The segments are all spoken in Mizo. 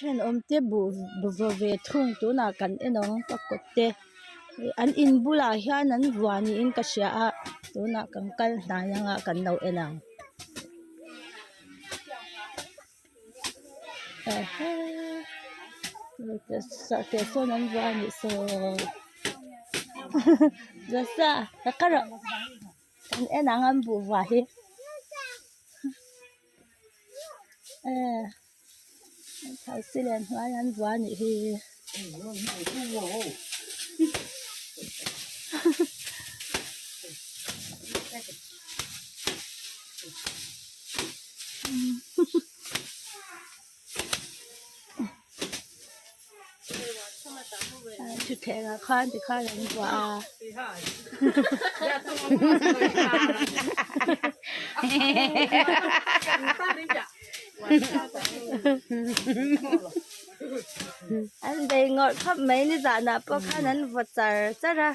Thenawm te buh vaw ve thung tunah kan en ang ka kawt te an in bulah hian an vua niin ka hria a tunah kan kal hnai anga kan lo en ang. Teh sawn an vua anih saw Joshua ka kal rawh kan en ang an buh vua hi. Thosilen hnuai an vua anih hi. Thuthleng ah khan tikhan an vuah a. An bei ngawrh khawp mai nizanah pawh khan an vaw char char a.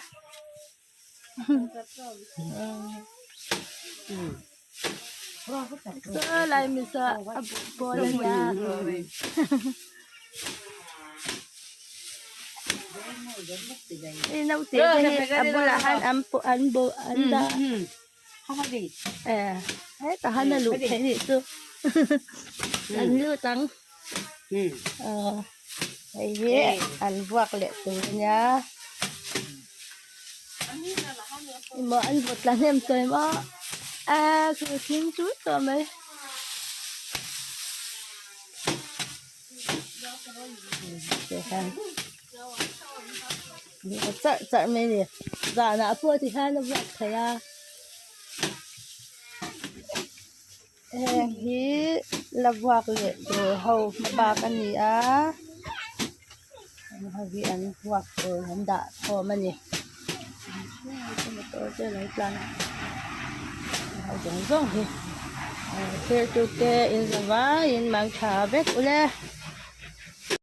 Saw lai mi saw a buh pawl a nia. Hei naute te hi a bulah hian an pawh an bawh an dah a hetah hian a luh theih anih chu an lut ang aw hei hi an vuak leh tur a nia emaw an vaw tla hnem tawh em aw a chu thing chut tawh mai. Charh charh mai a ni zanah pawh ti hian a vuak thei a heng hi la vuak leh tur ho hma bak a ni a heng ho hi an vuak tur an dah khawm a ni motor te a lo tlan a heng ho zawng zawng hi thlir tu te in za vaiin mang tha vek ule.